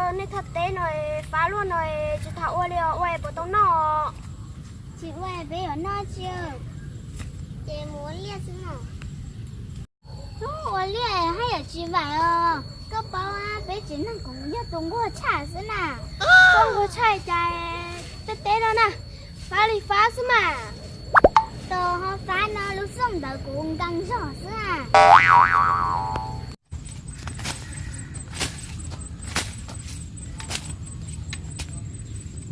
Nej thaj teb no fab luaj no, tsis tham ua li os, ua es puas tau noj? Tsis ua peb yuav noj tsi? Ces mus ua liaj xwb no. Ua liaj haj yam tsis vam os. Koj paub peb tsev neeg kuv yog tus nquag tshaj xwb na. Koj nquag tshaj cas? Tej teb no na, fab li fab xwb mas. Tos ho fab no lub xub ntawd kuv nkees zog xwb na.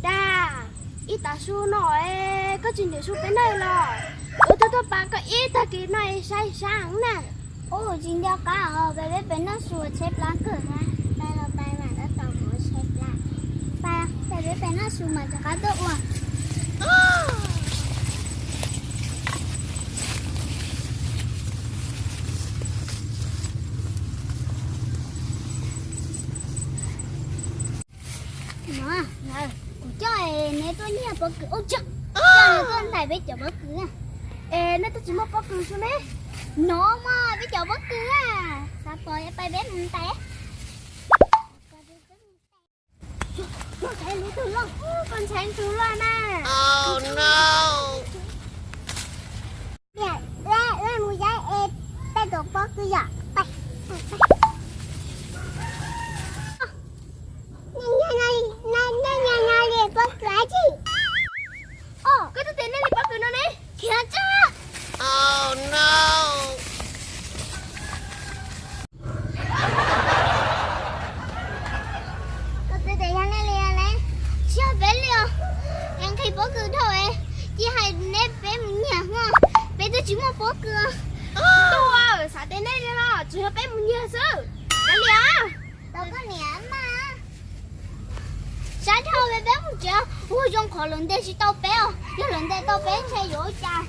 Dag, ib tav su no koj tsis ntim su peb noj los? Ua tub tuaj pab koj ib tag kis no es sai sab na. Ub, tsis nco qab os, peb peb noj su tsheb plab kawg na. Peb los peb mam rov tau kuv tsheb plab. Peb peb noj su mas rov qab tuaj ua. No, kuv coj neb tuaj nyiag pob kws ub tsaug, coj neb tuaj ntais peb cov pob kws na. Es nej twb tsis muaj pob kws su ne? No mas peb cov pob kws na, xav pom pais peb mus ntais. Koj ntshai ntug loj na. Mus yog es peb tus pob kws yom. Nej nyiag no li pob kws dab tsi? Koj twb tias nej li pob kws no ne. Khiav tso. Koj twb tias yog nej li ne. Tsis yog peb li os. Es nqhis pob kws dhau, cia hais neb peb mus nyiag os. Peb twb tsis muaj pob kws. Tuaj, xav tias nej li los tsuas yog peb mus nyiag xwb. Kav liam. Tau koj niam mas. Sab dhau peb, peb mus tsev. Ua zoo qhov lawv ntes tsis tau peb os, yog lawv ntes tau peb ntshe yuav ua cas.